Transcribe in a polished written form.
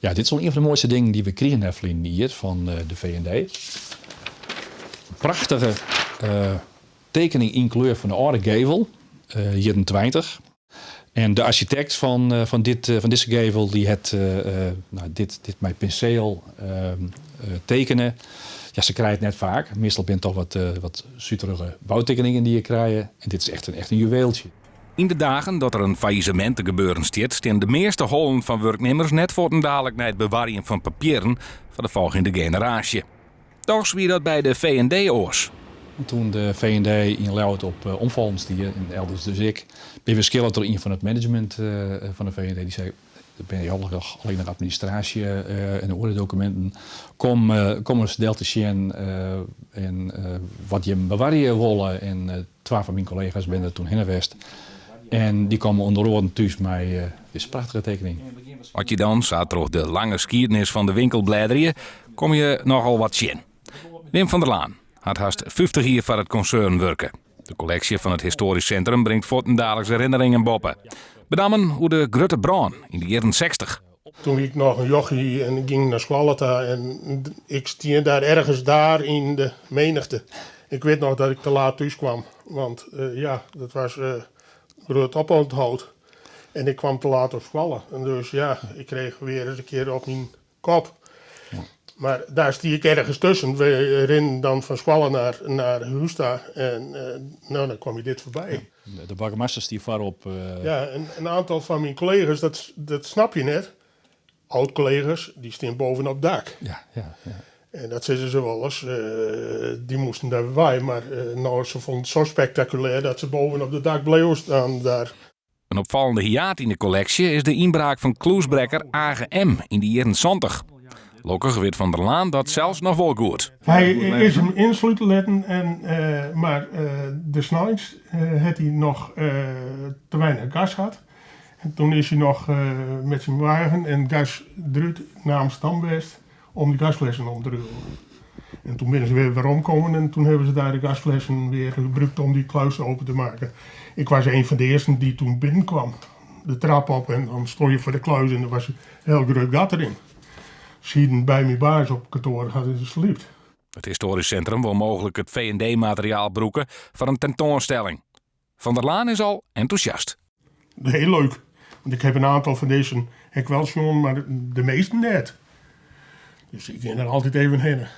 Ja, dit is wol ien fan de moaiste dingen dy't we krigen ha ferline jier fan de V&D. In prachtige tekening yn kleur fan de âlde gevel, jierren 20. En de arsjitekt fan, fan, dit, fan dizze gevel dy hat nou, dit, dit mei pinseel tekene. Ja, se krije it net faak. Meastal binne it toch wat, wat suterige boutekeningen dy't je krije. En dit is echt in, echt in juweeltsje. Yn de dagen dat der in faillissemint te gebeuren stiet, stean de measte hollen fan wurknimmers net fuortendalik nei it bewarjen fan papieren foar de folgjende generaasje. Dochs wie dat by de V&D oars. Toen de V&D yn Ljouwert op omfallen stie, en elders dus ek, bin we skille troch ien fan it management fan de V&D. Dy sei, der binne noch allinnich administraasje en oare dokuminten. Kom, kom ris del te sjen en wat jim bewarje wolle. En twa fan myn kollega's binne der toen hinne west. En dy komme ûnder oaren thús mei dizze prachtige tekening. As je dan sa troch de lange skiednis fan de winkel blêderje, komme je nochal wat tsjin. Wim van der Laan hat hast 50 jier foar it konsern wurke. De kolleksje fan it Histoarysk Sintrum bringt fuortendaliks herinneringen boppe. Benammen oer de grutte brân yn de jierren 60. Toen wie ik noch in jochie en gyng nei skoalle ta en ik stie daar ergens daar yn de menichte. Ik wit noch dat ik te laat thús kwam, want ja, dat was grut oponthoud. En ik kwam te laat op skoalle en dus ja, ik kreeg weer eens een keer op myn kop. Mar daar stie ik ergens tusken. We rinnen dan fan skoalle nei hûs ta en no, dan kwam je dit foarby. De boargemaster stie foarop. Ja, en in aantal fan myn kollega's, dat snap je net, oud-kollega's, dy stean bovenop it dak. En dat sizze se wolris, dy moasten dêr wei, mar no, se fûnen it sa spektakulêr dat se bovenop it dak bleauwen staan daar. In opfallende hiaat yn de kolleksje is de ynbraak fan klûsbrekker Age M. yn de jierren 70. Lokkich wit Van der Laan dat sels noch wol goed. Hy is him ynslute litten, en, mar de sneins hat hy noch te weinich gas hat. En toen is hy noch met syn wagen en gas derút nei Amsterdam west om de gasflessen om te ruilen. En toen binne se wer weromkommen en toen hawwe se daar de gasflessen wer gebrûkt om dy kluis open te maken. Ik was een fan de earsten dy't toen binnenkwam. De trap op en dan stond je foar de kluis en der was in hiel grut gat deryn. Sieten by myn baas op kantoar hadden se sliept. It Histoarysk Sintrum wol mooglik it V&D-materiaal brûke foar in tentoanstelling. Van der Laan is al entûsjast. Heel leuk. Want ik heb een aantal van deze ik wel sjoen, mar de measten net. Dus ik gean der altyd even hinne.